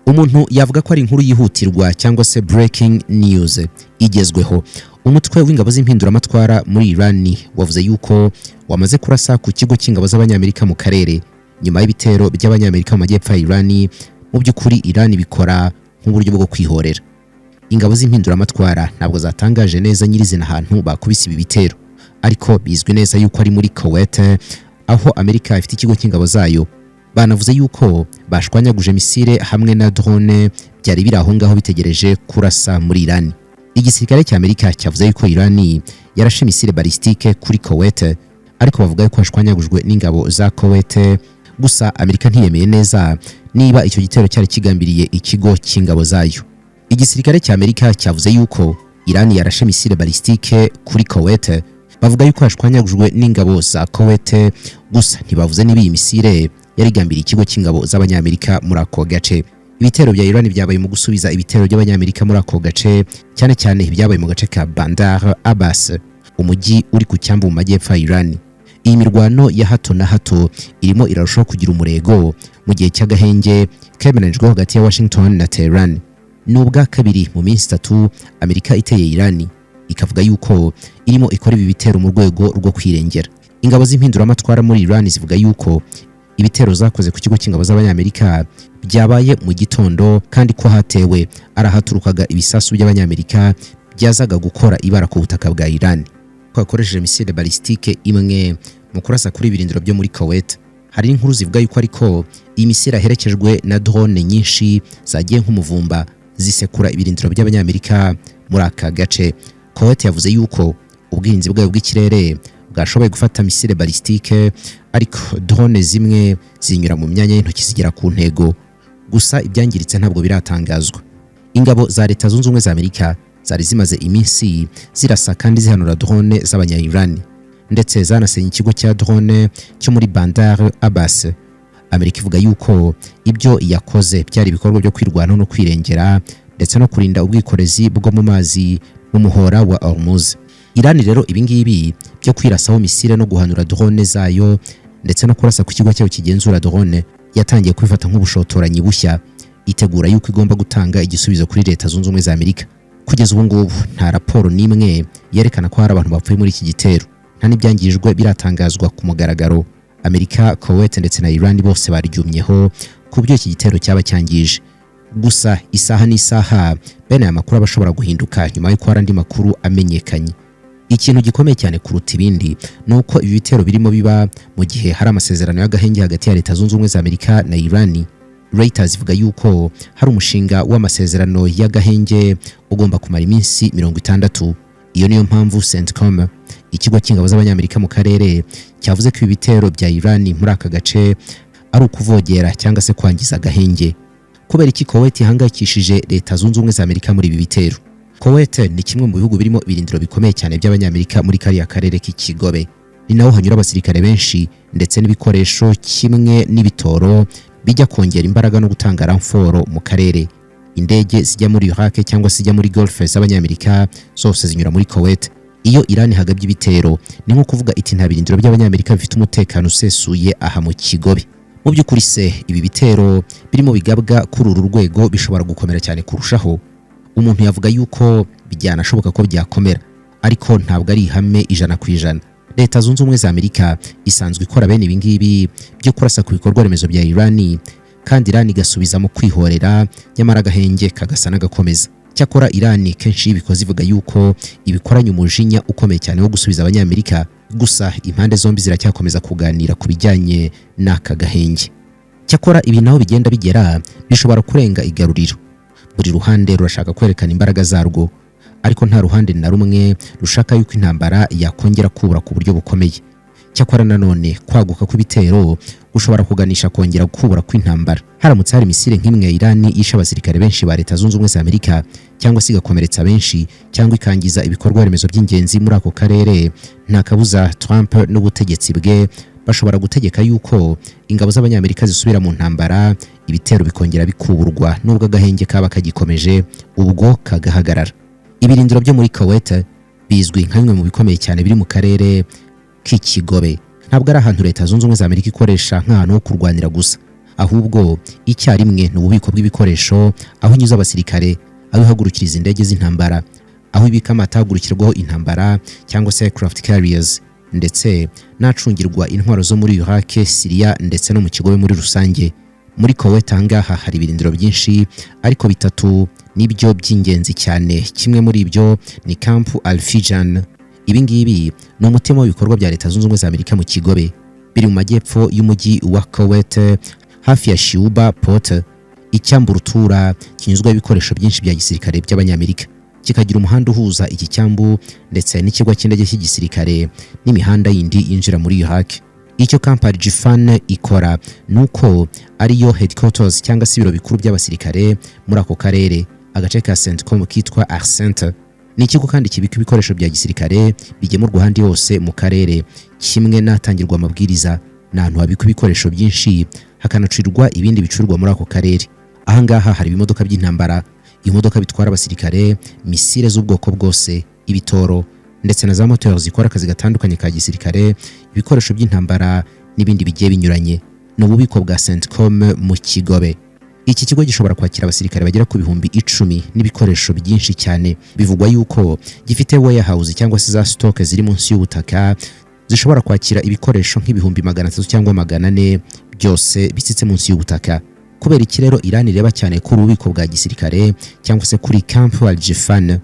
Umuntu yavuga ko ari inkuru yihutirwa cyangwa se breaking news igezweho. Umutwe w'ingabo z'impinduramatwara muri Iran wavuze yuko wamaze kurasa ku kigo cy'ingabo z'Abanyamerika mu karere nyuma y'ibitero by'Abanyamerika mu majyepfo ya Iran. Mu by'ukuri, Iran bikora nk'uburyo bwo kwihorera. Ingabo z'impinduramatwara ntabwo zatangaje neza nyirizina ahantu bakubise ibi bitero, ariko bizwi neza yuko ari muri Kuwait, aho Amerika ifite ikigo cy'ingabo zayo. Banavuze yuko bashwanyaguje misile hamwe na drone byari biri aho ngaho bitegereje kurasa muri Iran. Igisirikare cya Amerika cyavuze yuko Iran yarashe misile balistique kuri Kuwait, ariko bavuga yuko hashwanyagujwe n'ingabo za Kuwait. Gusa Amerika ntiyemeye neza niba icyo gitero cyari kigambiriye ikigo cy'ingabo zayo. Igisirikare cya Amerika cyavuze yuko Iran yarashe misile balistique kuri Kuwait, bavuga yuko hashwanyagujwe n'ingabo za Kuwait. Gusa ntibavuze niba iyi misile yarigambiriye ikigo cy'ingabo z'Abanyamerika muri ako gace. Ibitero bya Iran byabaye mu gusubiza ibitero by'Abanyamerika muri ako gace, cyane cyane ibyabaye mu gace ka Bandar Abbas, umujyi uri ku cyambu mu majyepfo ya Iran. Iyi mirwano ya hato na hato irimo irarushaho kugira umurego mu gihe cy'agahenge kemeranyijwe hagati ya Washington na Tehran. Ni ubwa kabiri mu minsi 3 Amerika iteye Iran, ikavuga yuko irimo ikora ibi bitero mu rwego rwo kwirengera. Ingabo z'impinduramatwara muri Iran zivuga yuko ibitero zakoze ku kigo cy'ingabo z'Abanyamerika byabaye mu gitondo, kandi ko hatewe ari ahaturukaga ibisasu by'Abanyamerika byazaga gukora ibara ku butaka bwa Iran, ko yakoresheje misile balistique imwe mu kurasa kuri ibirindiro byo muri Kuwait. Hari inkuru zivuga yuko ariko iyi misile aherekejwe na drone nyinshi zagiye nk'umuvumba zisekura ibirindiro by'Abanyamerika muri aka gace. Kuwait yavuze yuko ubwirinzi bwayo bw'ikirere bwashoboye gufata misile balistique, ariko drone zimwe zinyura mu myanya y'intoki zigera ku ntego. Gusa ibyangiritse ntabwo biratangazwa. Ingabo za Leta Zunze Ubumwe za Amerika zari zimaze iminsi zirasa kandi zihanura drone z'Abanya-Iran, ndetse zanasenye ikigo cya drone cyo muri Bandar Abbas. Amerika ivuga yuko ibyo yakoze byari ibikorwa byo kwirwanaho no kwirengera, ndetse no kurinda ubwikorezi bwo mu mazi mu muhora wa Hormuz. Iran rero, ibingibi byo kwirasaho misile no guhanura drone zayo, ndetse no kurasa ku kigo cyayo kigenzura drone, yatangiye kwifata nk'ubushotoranyi bushya, itegura yuko igomba gutanga igisubizo kuri Leta Zunze Ubumwe za Amerika. Kugeza ubu ngubu nta raporo n'imwe yerekana ko hari abantu bapfuye muri iki gitero, nta n'ibyangijwe biratangazwa ku mugaragaro. Amerika, Kuwait ndetse na Iran bose baryumyeho ku byo iki gitero cyaba cyangije. Gusa isaha n'isaha bene aya makuru aba ashobora guhinduka nyuma y'uko hari andi makuru amenyekanye. Ikintu gikomeye cyane kuruta ibindi ni uko ibi bitero birimo biba mu gihe hari amasezerano y'agahenge hagati ya Leta Zunze Ubumwe za Amerika na Iran. Reuters ivuga yuko hari umushinga w'amasezerano y'agahenge ugomba kumara iminsi 60. Iyo niyo mpamvu CENTCOM, ikigo cy'ingabo z'Abanyamerika mu karere, cyavuze ko ibi bitero bya Iran muri aka gace ari ukuvogera cyangwa se kwangiza agahenge. Kubera iki Kuwait ihangayikishije Leta Zunze Ubumwe za Amerika muri ibi bitero? Kuwait ni kimwe mu bihugu birimo ibirindiro bikomeye cyane by'Abanyamerika muri kariya karere k'ikigobe. Ni naho hanyura abasirikare benshi ndetse n'ibikoresho kimwe n'ibitoro bijya kongera imbaraga no gutanga renfort mu karere. Indege zijya muri Iraq cyangwa se zijya muri Gulf z'Abanyamerika zose zinyura muri Kuwait. Iyo Iran ihagabye ibitero, ni nko kuvuga iti: "Nta birindiro by'Abanyamerika bifite umutekano usesuye aha mu kigobe." Mu by'ukuri se, ibi bitero birimo bigabwa kuri uru rwego bishobora gukomera cyane kurushaho? Umuntu yavuga yuko byanashoboka ko byakomera, ariko ntabwo ari ihame 100%. Leta Zunze Ubumwe za Amerika isanzwe ikora bene ibi ngibi byo kurasa ku bikorwa remezo bya Iran, kandi Iran igasubiza mu kwihorera, nyamara agahenge kagasa n'agakomeza. Cyakora Iran kenshi ibikoze ivuga yuko ibikoranye umujinya ukomeye cyane wo gusubiza Abanyamerika. Gusa impande zombi ziracyakomeza kuganira ku bijyanye n'aka gahenge. Cyakora ibi naho bigenda bigera bishobora kurenga igaruriro. Buri ruhande rurashaka kwerekana imbaraga zarwo, ariko nta ruhande na rumwe rushaka yuko intambara yakongera kubura ku buryo bukomeye. Cyakora nanone kwaguka kw'ibitero gushobora kuganisha kongera kubura kw'intambara. Haramutse hari misile nk'imwe ya Iran yishe abasirikare benshi ba Leta Zunze Ubumwe za Amerika, cyangwa se igakomeretsa benshi, cyangwa ikangiza ibikorwa remezo by'ingenzi muri ako karere, nta kabuza Trump n'ubutegetsi bwe bashobora gutegeka yuko ingabo z'Abanyamerika zisubira mu ntambara, ibitero bikongera bikuburwa nubwo agahenge kaba kagikomeje, ubwo kagahagarara. Ibirindiro byo muri Kuwait bizwi nka bimwe mu bikomeye cyane biri mu karere k'ikigobe. Ntabwo ari ahantu Leta Zunze Ubumwe za Amerika ikoresha nk'ahantu ho kurwanira gusa. Ahubwo icyarimwe ni ububiko bw'ibikoresho, aho inyuza abasirikare, aho ihagurukiriza indege z'intambara, aho ibika amato ahagurukirwaho intambara cyangwa se aircraft carriers, ndetse n'acungirwa intwaro zo muri Iraq, Syria ndetse no mu Kigobe muri rusange. Muri Kuwait ahangaha hari ibirindiro byinshi, ariko bitatu nibyo by'ingenzi cyane. Kimwe muri ibyo ni Camp Arifjan. Ibi ngibi ni umutima w'ibikorwa bya Leta Zunze Ubumwe za Amerika mu Kigobe. Biri mu majyepfo y'umujyi wa Kuwait, hafi ya Shuaiba Port, icyambu rutura kinyuzwaho ibikoresho byinshi bya gisirikare by'Abanyamerika, kikagira umuhanda uhuza iki cyambu ndetse n'ikigo cy'indege cy'igisirikare n'imihanda yindi yinjira muri Iraq. Icyo Camp Arifjan ikora ni uko ariyo headquarters cyangwa se ibiro bikuru by'abasirikare muri ako karere, agace ka CENTCOM kitwa ARCENT. Ni ikigo kandi kibika ibikoresho bya gisirikare bigemurwa ahandi hose mu karere, kimwe n'ahatangirwa amabwiriza. Ni ahantu habikwa ibikoresho byinshi, hakanacurirwa ibindi bicurwa muri ako karere. Ahangaha hari ibimodoka by'intambara, ibimodoka bitwara abasirikare, misile z'ubwoko bwose, ibitoro ndetse na za moteri zikora akazi gatandukanye ka gisirikare, ibikoresho by'intambara n'ibindi bigiye binyuranye. Ni ububiko bwa CENTCOM mu Kigobe. Iki kigo gishobora kwakira abasirikare bagera ku 10,000 n'ibikoresho byinshi cyane. Bivugwa yuko gifite warehouse cyangwa se za stock ziri munsi y'ubutaka zishobora kwakira ibikoresho nk'ibihumbi 300 cyangwa 400, byose bisitse munsi y'ubutaka. Kubera iki rero Iran ireba cyane kuri ububiko bwa gisirikare cyangwa se kuri Camp Arifjan?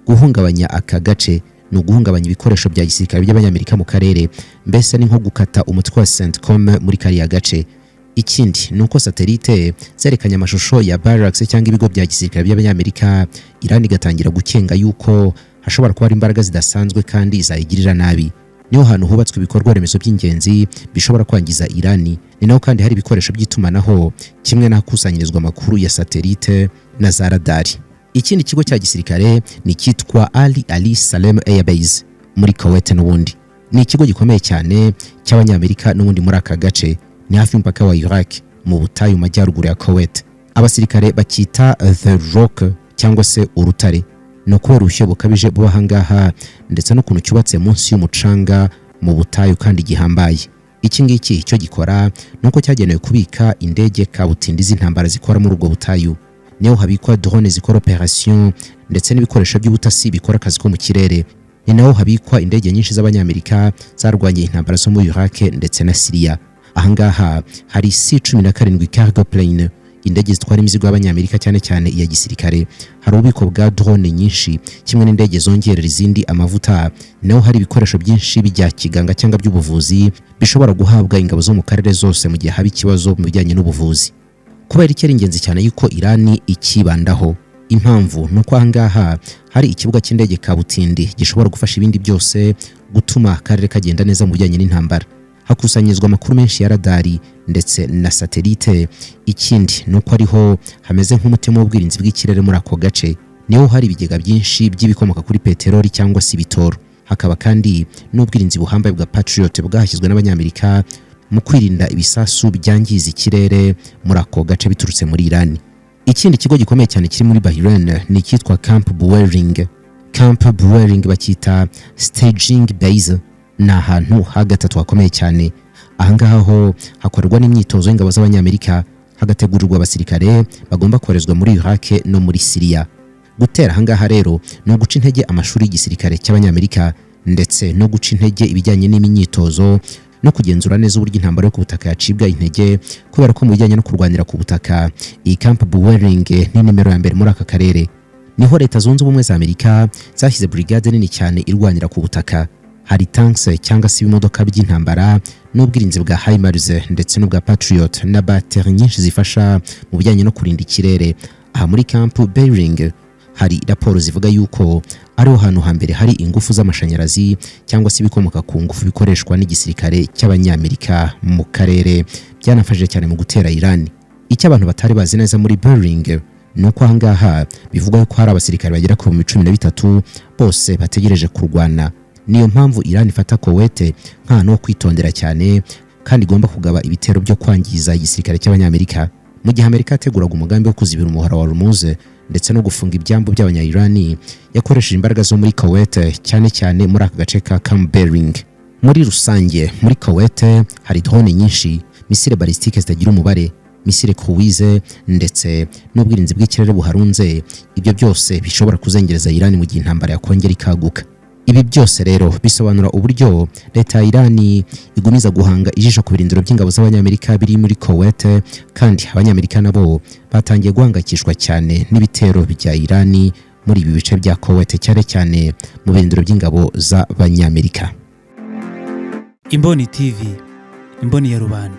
Guhungabanya aka gace ni uguhungabanya ibikoresho bya gisirikare by'Abanyamerika mu karere, mbese ni nko gukata umutwe wa CENTCOM muri kariya gace. Ikindi ni uko satellite zerekanye amashusho ya barracks cyangwa ibigo bya gisirikare by'Abanyamerika, Iran igatangira gukenga yuko hashobora kuba hari imbaraga zidasanzwe kandi zayigirira nabi. Niho hantu hubatswe ibikorwa remezo by'ingenzi bishobora kwangiza Iran. Ni naho kandi hari ibikoresho by'itumanaho, kimwe n'ahakusanyirizwa amakuru ya satellite na za radari. Ikindi kigo cya gisirikare ni icyitwa Ali Ali Salem Air Base muri Kuwait. N'ubundi ni ikigo gikomeye cyane cy'Abanyamerika n'ubundi muri aka gace. Ni hafi y'umupaka wa Iraq, mu butayu mu majyaruguru ya Kuwait. Abasirikare bacyita The Rock cyangwa se urutare. Ni ukubera ubushyuhe bukabije buba ahangaha ndetse n'ukuntu cyubatse munsi y'umucanga mu butayu kandi gihambaye. Iki ngiki icyo gikora ni uko cyagenewe kubika indege kabutindi z'intambara zikora muri ubwo butayu. Niho habikwa drone zikora operation ndetse n'ibikoresho by'ubutasi bikora akazi ko mu kirere. Ni naho habikwa indege nyinshi z'Abanyamerika zarwanye intambara zo muri Iraq ndetse na Syria. Ahangaha hari C-17 cargo plane, indege zitwara imizigo y'Abanyamerika, cyane cyane iya gisirikare. Hari ububiko bwa drone nyinshi, kimwe n'indege zongerera izindi amavuta. Naho hari ibikoresho byinshi bya kiganga cyangwa by'ubuvuzi bishobora guhabwa ingabo zo mu karere zose mu gihe haba ikibazo mu bijyanye n'ubuvuzi. Kubera iki ari ingenzi cyane yuko Irani ikibandaho? Impamvu ni uko ahangaha hari ikibuga cy'indege kabutindi gishobora gufasha ibindi byose gutuma akarere kagenda neza mu bijyanye n'intambara. Hakusanyirizwa amakuru menshi ya radari ndetse na satellite. Ikindi ni uko ariho hameze nk'umutima w'ubwirinzi bw'ikirere muri ako gace. Niho hari ibigega byinshi by'ibikomoka kuri peteroli cyangwa se ibitoro. Hakaba kandi n'ubwirinzi buhambaye bwa Patriot bwahashyizwe n'Abanyamerika mu kwirinda ibisasu byangiza ikirere muri ako gace biturutse muri Iran. Ikindi kigo gikomeye cyane kiri muri Bahrain ni icyitwa Camp Buehring. Camp Buehring bacyita staging base. Ni ahantu ha gatatu hakomeye cyane. Ahangaha ho hakorerwa n'imyitozo y'ingabo z'Abanyamerika, hagategurirwa abasirikare bagomba koherezwa muri Iraq no muri Syria. Gutera ahangaha rero ni uguca intege amashuri y'igisirikare cy'Abanyamerika, ndetse no guca intege ibijyanye n'imyitozo no kugenzura neza uburyo intambara yo ku butaka yacibwa intege, kubera ko mu bijyanye no kurwanira ku butaka, iyi Camp Buehring ni nimero ya mbere muri aka karere. Niho Leta Zunze Ubumwe za Amerika zashyize brigade nini cyane irwanira ku butaka. Hari tanks cyangwa se ibimodoka by'intambara n'ubwirinzi bwa HIMARS ndetse n'ubwa Patriot na batterie nyinshi zifasha mu bijyanye no kurinda ikirere. Aha muri Camp Buehring hari raporo zivuga yuko ariho hantu hambere hari ingufu z'amashanyarazi cyangwa se ibikomoka ku ngufu bikoreshwa n'igisirikare cy'Abanyamerika mu karere, byanafashije cyane mu gutera Iran. Icyo abantu batari bazi neza muri Buehring ni uko ahangaha bivugwa ko hari abasirikare bagera ku 13,000 bose bategereje kurwana. Niyo mpamvu Iran ifata Kuwait nk'ahantu ho kwitondera cyane kandi igomba kugaba ibitero byo kwangiza igisirikare cy'Abanyamerika. Mu gihe Amerika yateguraga umugambi wo kuzibira umuhora wa Hormuz ndetse no gufunga ibyambu by'Abanya-Iran, yakoresheje imbaraga zo muri Kuwait, cyane cyane muri aka gace ka Camp Buehring. Muri rusange, muri Kuwait hari drone nyinshi, misile balistique zitagira umubare. missile cruise ndetse n'ubwirinzi bw'ikirere buharunze. Ibyo byose bishobora kuzengereza Iran mu gihe intambara yakongera ikaguka. Ibi byose rero bisobanura uburyo leta ya Iran igumiza guhanga ijisho ku birindiro by'ingabo z'Abanyamerika biri muri Kuwait, kandi Abanyamerika nabo batangiye guhangayikishwa cyane n'ibitero bya Iran muri ibi bice bya Kuwait, cyane cyane mu birindiro by'ingabo z'Abanyamerika. Imboni TV, imboni ya rubanda.